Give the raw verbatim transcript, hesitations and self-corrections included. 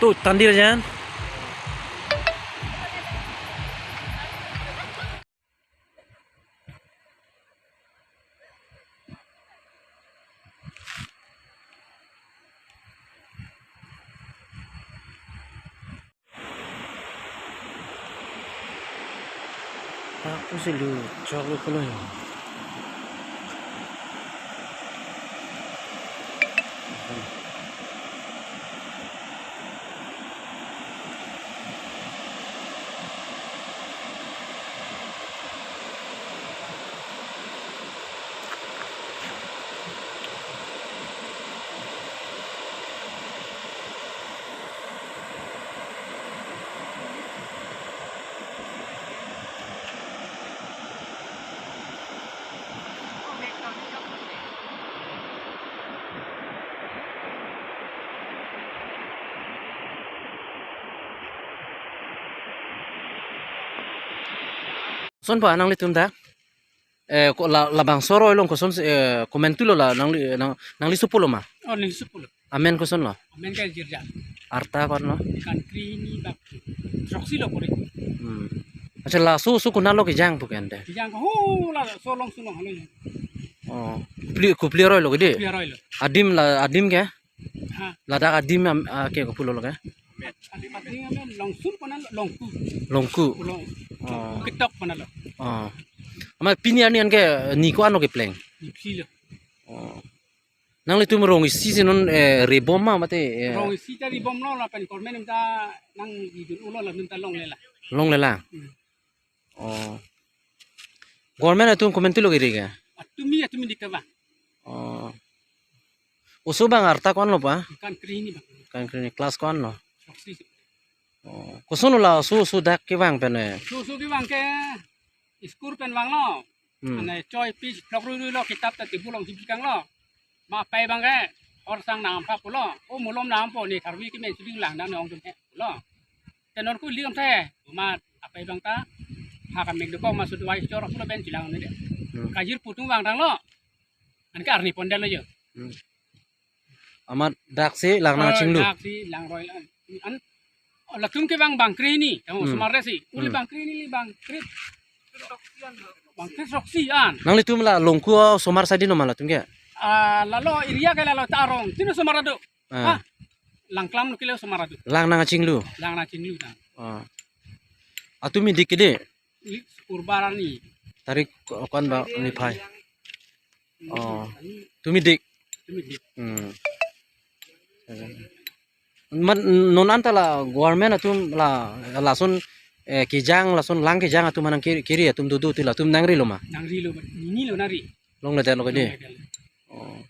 Tu tandir jan. Aku sih lu, cok lu kalau ya. Koson pa nanglitum dak? Eh, ko la, labangso aroi along koson, eh, komantu lo la nangli, nang, nangli sopo lo ma? Oh, neli sopo lo. Amen koson lo? Amen ke Jirja. Arta ko-an lo? Kan krehini bak throksi lo pore. Hmm. Accha, laso oso konat lo kejang pu ke ante? Kejang ke ho laso along sulong halo ya. Oh. Kopili, kopili aroi lo ke dei? Kopili aroi lo. Adim la, adim ke? Ha. Ladak adim am, ah, ke kopulo lo ke? Adim amen Longsun konat lo, Longku. Longku. Long. Oh. Ketok konat lo. Oh. Amat pini arni an ke ni ko-an lo kepleng? Ni phli lo. Oh. Nanglitum rong isi si non, eh, rebom ma mate, eh? Rong isi ta rebom lo lapen kormen ta nang idun ulo la nunta longle la. Longle la? Hmm. Oh. Government atum komantu lo kiri ke? Atumi, atumi dik ke bang. Oh. Oso bang arta ko-an lo pa? Kan krehini bang. Kan krehini, class ko-an lo? Throksi. Oh. Koson lo la oso oso dak kevang pen eh? Oso oso kevang ke school pen vang lo. Hmm. Ane choi pis phlok rui rui lo, kitap ta table along si bikang lo. Ma apai bang ke, hor sang nang ampha pulo, o mulom nang po ne tharvi ke men suding lang nang ne ong tum he pulo. Te non ku liam the, ma apai bang ta, ha ka mek dukong ma sudwai chor pulo pen chilang ne de. Hmm. Kajir putung vang tang lo. Anke arni pon det lo jo. Hmm. Amat dak si lang nang chinglu. Dak si lang roi an. An, latum ke bang bang krehini, tamo Hmm. osomar si. Uli Hmm. bang krehini, li bang kre. Bang kre throksi an. Nanglitum la Longku osomar sadi no ma latum ke? Ah, lalo area ke lalo Tarong. Tino osomar do? Ah. Ah. Langklam lo kilo osomar do. Lang nang chinglu. Lang nang chinglu ta. Ah. Atumi dik ke dei? Li Purba arni. Tarik ko-, ko-an ba niphai? Oh. Tumi dik. Tumi dik. Hmm. Amat non anta la government atum la, lason, eh, kejang, lason lang kejang atum nang kiri, kiri atum dudu ti latum nangri lo ma? Nangri lo, nini lo nari. Longledet lo ke dei? Longledet lo. Oh.